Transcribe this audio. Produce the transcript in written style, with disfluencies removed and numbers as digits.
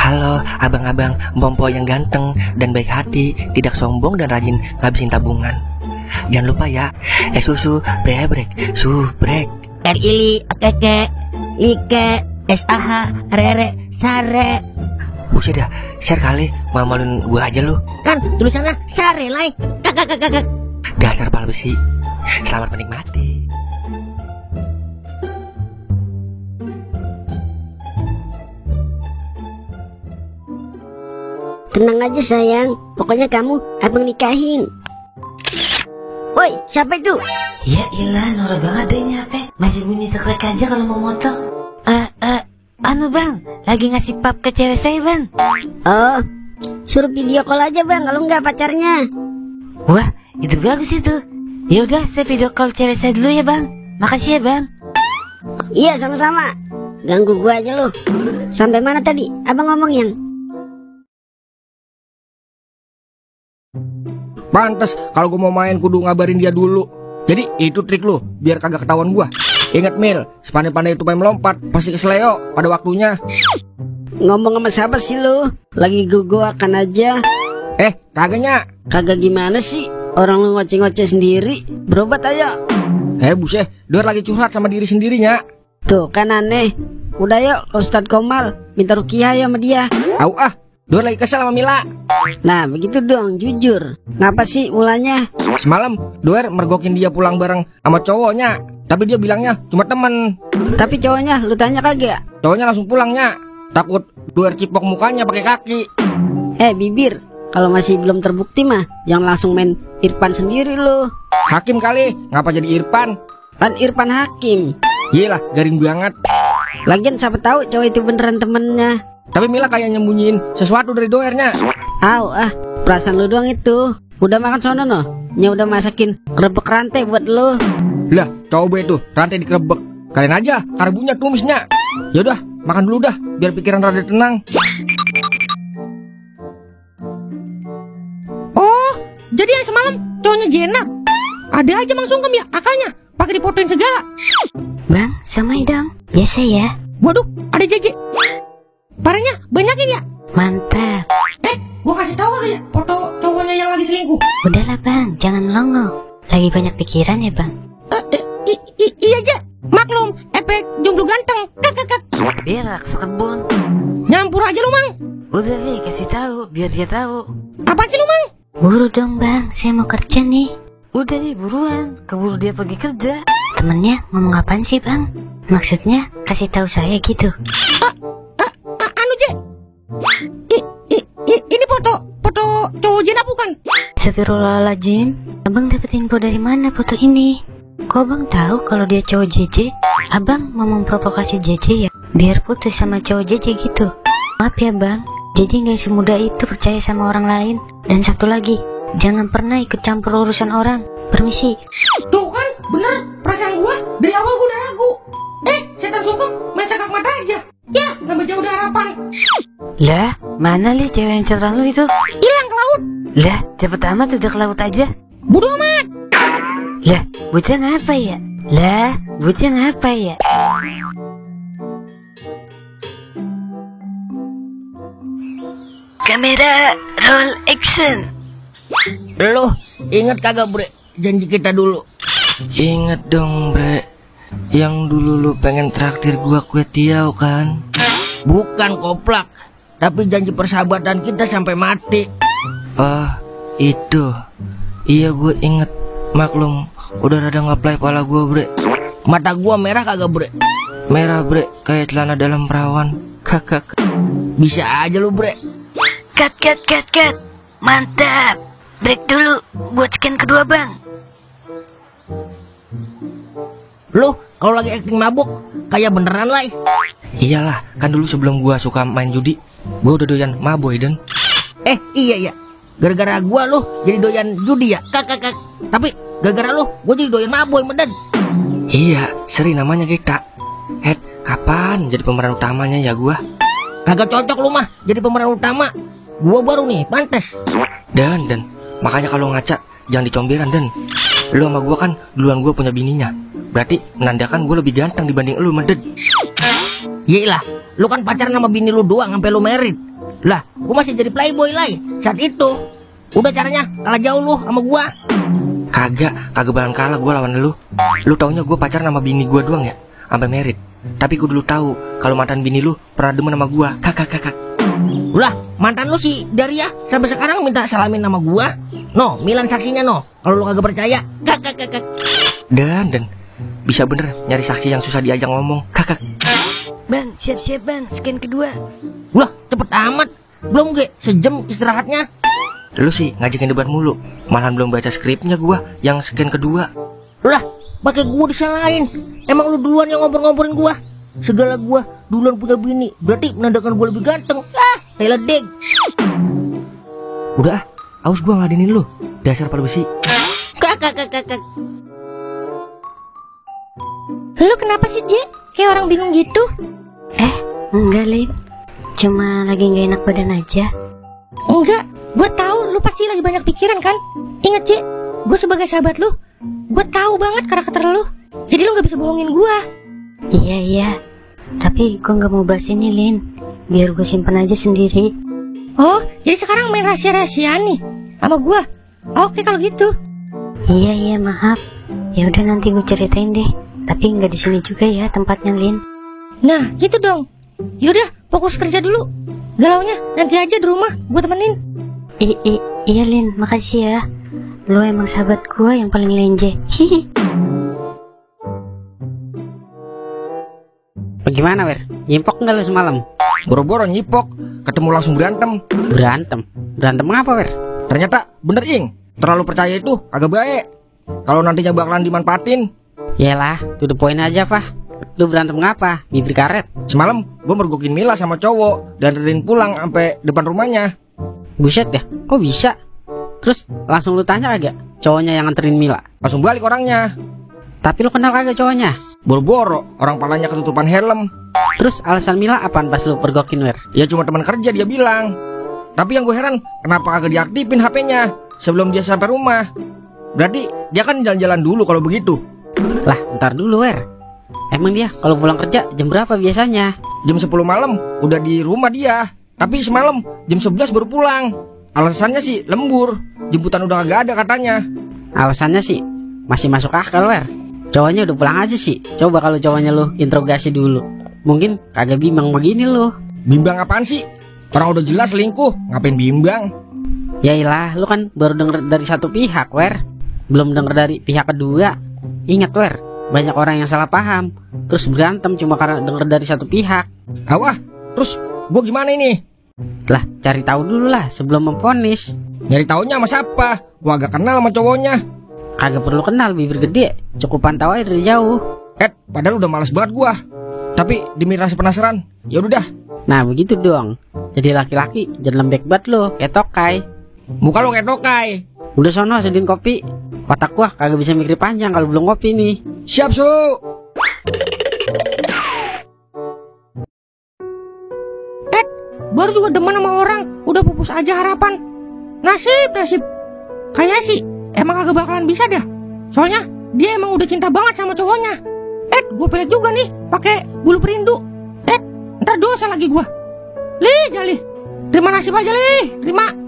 Halo abang-abang Bompo yang ganteng dan baik hati, tidak sombong dan rajin ngabisin tabungan. Jangan lupa ya, susu brebrek, subrek. Ili, keke, like, SAH, rere, sare. Buset dah, share kali, malu-maluin gua aja lu. Kan tulisannya sare, like. Kakak. Dasar pala besi. Selamat menikmati. Tenang aja sayang, pokoknya kamu abang nikahin. Woi, siapa itu? Ya ilah, norak banget deh ini HP. Masih bunyi teklek aja kalau mau moto. Anu bang, lagi ngasih pap ke cewek saya bang. Oh, suruh video call aja bang, kalau nggak pacarnya. Wah, itu bagus itu. Ya udah, saya video call cewek saya dulu ya bang. Makasih ya bang. Iya, sama-sama. Ganggu gua aja lu. Sampai mana tadi abang ngomong yang? Pantes kalau gue mau main kudu ngabarin dia dulu. Jadi itu trik lu biar kagak ketahuan gua. Ingat Mil, sepandai-pandai itu main melompat pasti kesleo pada waktunya. Ngomong sama siapa sih lu? Lagi guguakan aja. Kagaknya. Kagak gimana sih? Orang lu ngoceh-ngoceh sendiri. Berobat aja. Buset, dia lagi curhat sama diri sendirinya. Tuh kan aneh. Udah yuk ke Ustadz Komal, minta rukiah ya sama dia. Dia lagi kesel sama Mila. Nah begitu dong, jujur. Ngapa sih mulanya? Semalam Doer mergokin dia pulang bareng sama cowoknya, tapi dia bilangnya cuma temen. Tapi cowoknya lu tanya kagak? Cowoknya langsung pulangnya, takut Doer cipok mukanya pakai kaki. Bibir, kalau masih belum terbukti mah jangan langsung main Irfan sendiri lu. Hakim kali, ngapa jadi Irfan? Kan Irfan Hakim. Yelah, garing banget. Lagian siapa tahu cowok itu beneran temennya. Tapi Mila kayak nyembunyiin sesuatu dari Doernya. Perasaan lu doang itu. Udah makan sono no? Nya udah masakin kerebek rantai buat lu. Lah, coba itu rantai dikerebek. Kalian aja karbunya tumisnya. Yaudah, makan dulu dah biar pikiran rada tenang. Oh, jadi yang semalam cowoknya Jenab. Ada aja Mang Sungkem ya akalnya, pakai dipotoin segala. Bang, sama dong. Biasa ya. Waduh, ada JJ. Parahnya banyakin ya. Mantap. Gua kasih tahu kali ya foto cowoknya yang lagi selingkuh. Udahlah bang, jangan melongo. Lagi banyak pikiran ya bang. Iya aja. Maklum, efek jomblo ganteng. Kak. Berak sekebun. Nyampur aja lu Mang. Udah deh, kasih tahu biar dia tahu. Apaan sih lu Mang? Buru dong bang, saya mau kerja nih. Udah deh buruan, keburu dia pergi kerja. Temennya ngomong apaan sih bang? Maksudnya kasih tahu saya gitu. Anu Je. Ini foto cowok Jenab bukan? Astagfirullahaladzim. Abang dapet info dari mana foto ini? Kok abang tahu kalau dia cowok JJ? Abang mau memprovokasi JJ ya? Biar putus sama cowok JJ gitu. Maaf ya bang, JJ gak semudah itu percaya sama orang lain. Dan satu lagi, jangan pernah ikut campur urusan orang. Permisi. Tuh kan, bener. Perasaan gua dari awal gua udah ragu. Setan Sungkem main sakak mata aja. Ya, nambah jauh dari harapan. Lah, mana li cewek yang cerita lu itu? Hilang ke laut. Lah, cepet amat udah ke laut aja. Bodo amat. Lah, bocah ngapa ya? Kamera, roll action. Loh, ingat kagak bre janji kita dulu? Ingat dong bre, yang dulu lu pengen traktir gua kue tiaw kan? Bukan koplak, tapi janji persahabatan kita sampai mati. Oh itu. Iya gue inget. Maklum udah rada ngaplay pala gue bre. Mata gua merah kagak bre? Merah bre, kayak celana dalam perawan. Kakak. Bisa aja lu bre. Cut. Mantap. Break dulu buat scan kedua bang. Lu kalau lagi acting mabuk kayak beneran lah. Iyalah, kan dulu sebelum gua suka main judi, gua udah doyan maboy dan. Iya ya. Gara-gara gua lu jadi doyan judi ya? Kak. Tapi gara-gara lu gua jadi doyan maboy meden. Iya, seri namanya kita. Kapan jadi pemeran utamanya ya gua? Kagak cocok lu mah jadi pemeran utama. Gua baru nih, pantes. Dan makanya kalau ngaca jangan dicomberan dan. Lu sama gua kan duluan gua punya bininya. Berarti menandakan gua lebih ganteng dibanding lu meded. Yelah, lu kan pacaran sama bini lu doang sampai lu married. Lah, gua masih jadi playboy Lai saat itu. Udah caranya kalah jauh lu sama gua. Kagak bakalan kalah gue lawan lu. Lu taunya gue pacaran sama bini gue doang ya, sampai merit. Tapi gue dulu tahu kalau mantan bini lu pernah demen sama gue. Kakak. Ulah, mantan lu si Daria sampai sekarang minta salamin sama gua. No, Milan saksinya no. Kalau lu kagak percaya, kakak. Dan bisa bener nyari saksi yang susah diajak ngomong. Kakak. Bang, siap-siap bang, scan kedua. Ulah, cepet amat. Belum ge, sejam istirahatnya. Lu sih ngajakin debat mulu, malahan belum baca skripnya gua yang scan kedua. Ulah, pakai gua disalahin. Emang lu duluan yang ngompor-ngomporin gua. Segala gua duluan punya bini, berarti menandakan gua lebih ganteng. Teledeg. Udah, aus gua ngeladenin lu. Dasar pada besi. Kakak. Lu kenapa sih, Je? Kayak orang bingung gitu. Enggak, Lin. Cuma lagi gak enak badan aja. Enggak, gue tahu lu pasti lagi banyak pikiran kan. Ingat Je, gue sebagai sahabat lu, gue tahu banget karakter lu. Jadi lu nggak bisa bohongin gue. Iya. Tapi gue gak mau bahas ini, Lin. Biar gue simpen aja sendiri. Oh, jadi sekarang main rahasia-rahasiaan nih sama gue. Oke kalau gitu. Iya, maaf. Ya udah nanti gue ceritain deh. Tapi nggak di sini juga ya tempatnya, Lin. Nah, gitu dong. Yaudah, fokus kerja dulu. Galaunya nanti aja di rumah, gue temenin. Iya, Lin, makasih ya. Lo emang sahabat gue yang paling lenje. Hihi. Bagaimana, Wer? Nyimpok nggak lu semalam? Boro-boro nyipok, ketemu langsung berantem. Berantem apa, Wer? Ternyata bener Ing, terlalu percaya itu agak baik. Kalau nantinya bakalan dimanfaatin. Yalah, to the point aja, Fah. Lu berantem ngapa? Bibir karet. Semalam gue mergokin Mila sama cowok dan Rin pulang sampai depan rumahnya. Buset ya, kok bisa? Terus langsung lu tanya kagak cowoknya yang nganterin Mila? Langsung balik orangnya. Tapi lu kenal kagak cowoknya? Boro-boro, orang palanya ketutupan helm. Terus alasan Mila apaan pas lu pergokin, Wer? Ya cuma teman kerja dia bilang. Tapi yang gue heran, kenapa kagak diaktifin HP-nya sebelum dia sampai rumah? Berarti dia kan jalan-jalan dulu kalau begitu. Lah, ntar dulu, Wer. Emang dia kalau pulang kerja jam berapa biasanya? Jam 10 malam udah di rumah dia. Tapi semalam jam 11 baru pulang. Alasannya sih lembur, jemputan udah kagak ada katanya. Alasannya sih masih masuk akal, Wer. Cowoknya udah pulang aja sih. Coba kalau cowoknya lu interogasi dulu. Mungkin kagak bimbang begini lu. Bimbang apaan sih? Orang udah jelas selingkuh, ngapain bimbang? Yailah, lu kan baru denger dari satu pihak, Wer. Belum denger dari pihak kedua. Ingat, Wer, banyak orang yang salah paham, terus berantem cuma karena denger dari satu pihak. Awah, terus gue gimana ini? Lah, cari tahu dulu lah sebelum memvonis. Nyari taunya sama siapa? Gue agak kenal sama cowoknya. Kagak perlu kenal, bibir gede, cukup pantau aja dari jauh. Padahal udah males banget gue. Tapi demi rasa penasaran, ya udah. Nah begitu dong. Jadi laki-laki jangan lembek banget lo, kayak tokai. Muka lo kayak tokai. Udah sono sediin kopi. Otak gua kagak bisa mikir panjang kalau belum ngopi nih. Siap Su. Baru juga demen sama orang, udah pupus aja harapan. Nasib. Kayaknya sih emang kagak bakalan bisa dah. Soalnya dia emang udah cinta banget sama cowoknya. Gue pelet juga nih pakai bulu perindu. Ntar dosa lagi gua. Jali. Terima nasib aja, Terima.